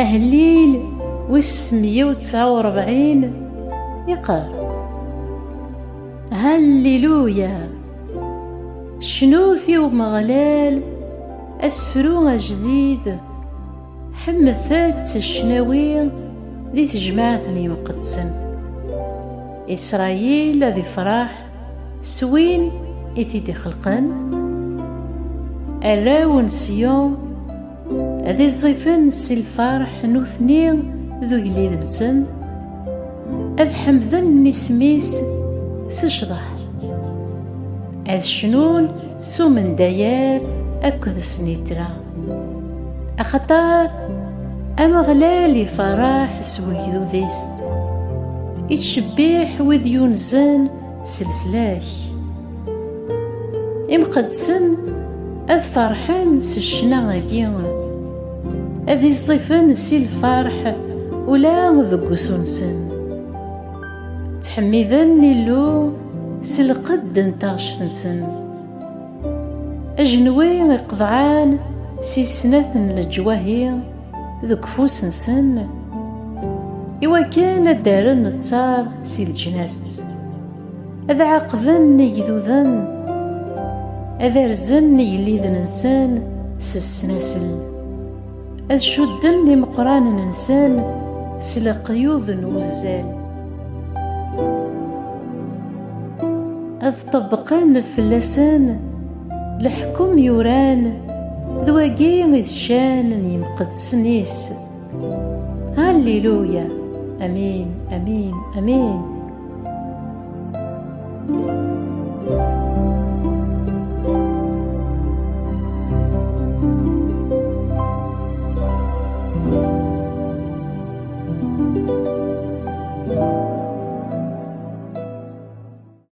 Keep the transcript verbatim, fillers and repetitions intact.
Ahellil wis meyya u tesɛa u rebɛin, iqqar: Halliluya! Cnut i Umeɣlal asefru ajdid, ḥemmdet-t s ccnawi di tejmaɛt n yimqeddsen. Isṛayil ad ifreḥ s win i t-id-ixelqen. Arraw n Siyun ad iẓẓifen si lferḥ nutni d ugellid-nsen, ad ḥemden isem-is s ccḍeḥ, ad cnun s umendayer akked snitra. Axaṭer Ameɣlal iferreḥ s wegdud-is, ittcebbiḥ wid yunzen s leslak. Imqeddsen ad ferḥen s ccna-agi, ad iẓẓifen si lferḥ ula deg wusu-nsen. Ttḥemmiden Illu s lqedd n taɣect-nsen. Ajenwi iqeḍɛen si snat n leǧwahi deg ufus-nsen, iwakken ad d-rren ttaṛ si leǧnas. Ad ɛaqben igduden, ad rzen igelliden-nsen s ssnasel, ad cudden imeqqranen-nsen s leqyud n wuzzal. Ad ṭebbqen fell-asen leḥkem yuran d wagi i d ccan n yimqeddsen-is. Halliluya! Amin, amin, amin.